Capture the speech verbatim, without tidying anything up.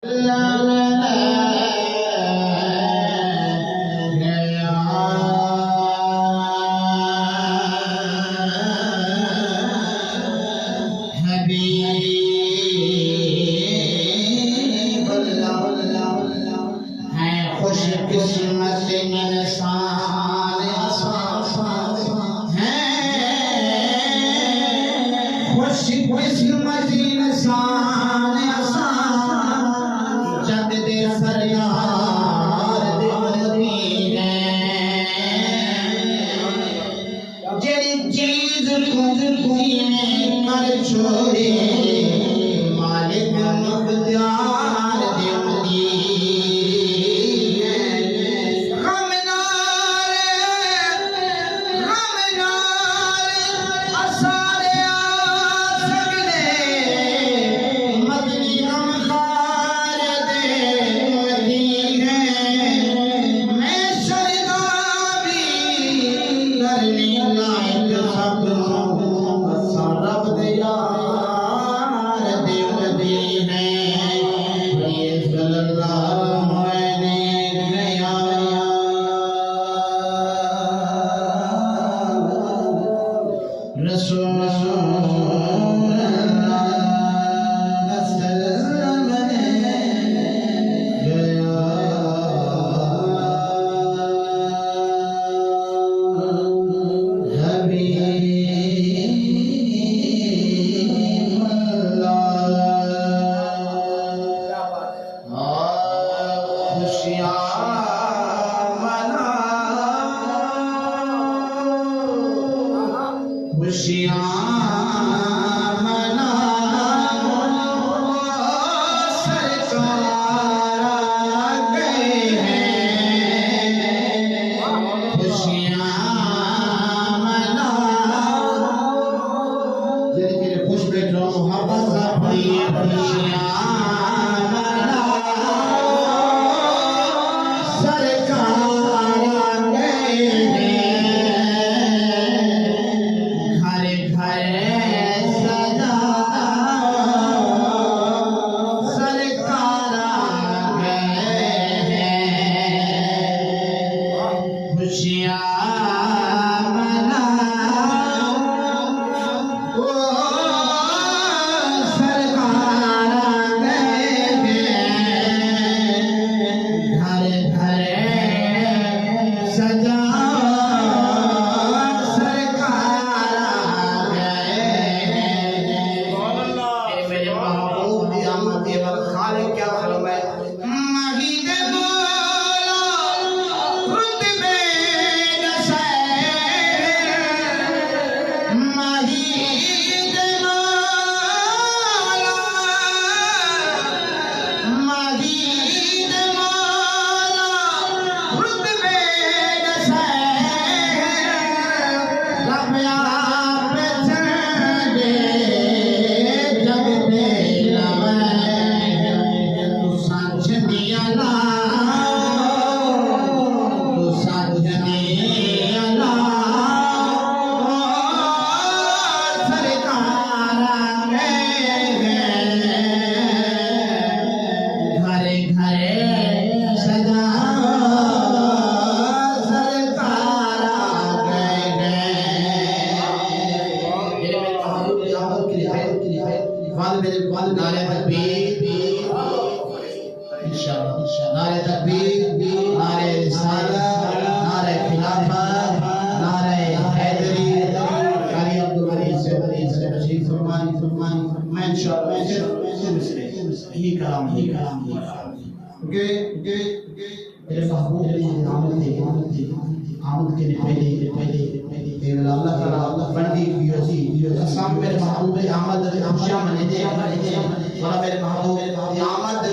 حبیب اللہ ہے، خوش قسمت انسان اساں ہیں، خوش قسمت انسان اساں، جگ دے سرکار دے امتی ہیں۔ جیڑھی چیز کوں تیں کر چھوڑی، مالک مختیار دیندی ہے۔ غم نال، غم نال اساݙے آ سڳدے، مدنی غمخوار دے امتی ہیں۔ میں شردا بھی کرنی لائق سب اساں رب دے یار دے امتی ہیں۔ یہ صلی اللہ علیہ رسول اللہ صلی اللہ علیہ وسلم نے گیا۔ حبیب اللہ، خوشیاں منا، خوشیاں منا، سرکار آ گئے ہیں۔ خوشیاں منا، جیڑھے جیڑھے خوش ٻیٹھو، محبت ساں پڑھیے، خوشیاں منا، سرکار آ گئے ہیں۔ گھر گھر سجا، سرکار آ گئے ہیں۔ خوشیاں منا، او سرکار آ گئے ہیں۔ گھر گھر سجا، سرکار آ گئے ہیں۔ اے میرے محبوب دی آمد تے ول خالق کیا فرمائے؟ ماہی دے مولا رتبے ݙسائے، ماہی دے مولا، ماہی دے مولا رتبے ݙسائے، رب آپ چنڈے جگ تے لوائے۔ تساں جھنڈیاں لاؤ، تساں جھنڈیاں لاؤ، سرکار آ گئے ہیں۔ گھر گھر سجا، سرکار آ گئے ہیں۔ میرے محبوب کی آمد کے لیے، ول میرے ول نعرہ تکبیر۔ انشاءاللہ، انشاءاللہ۔ نعرہ تکبیر، نعرہ رسالت، نعرہ خلافت، نعرہ حیدری، قاری عبدالغنی سے، سے تشریف فرمائیں، فرمائیں۔ میں انشاءاللہ، میں انشاءاللہ، میں انشاءاللہ، یہی کلام، یہی کلام، یہی کلام۔ کیونکہ، کیونکہ میرے محبوب دی آمد تے، آمد کے لیے پہلے، پہلے، پہلے، اے والا اللہ تعالیٰ بندی بھی ہوسی، اساں میرے محبوب دی آمد تے خوشیاں منیندے، اور میرے محبوب دی آمد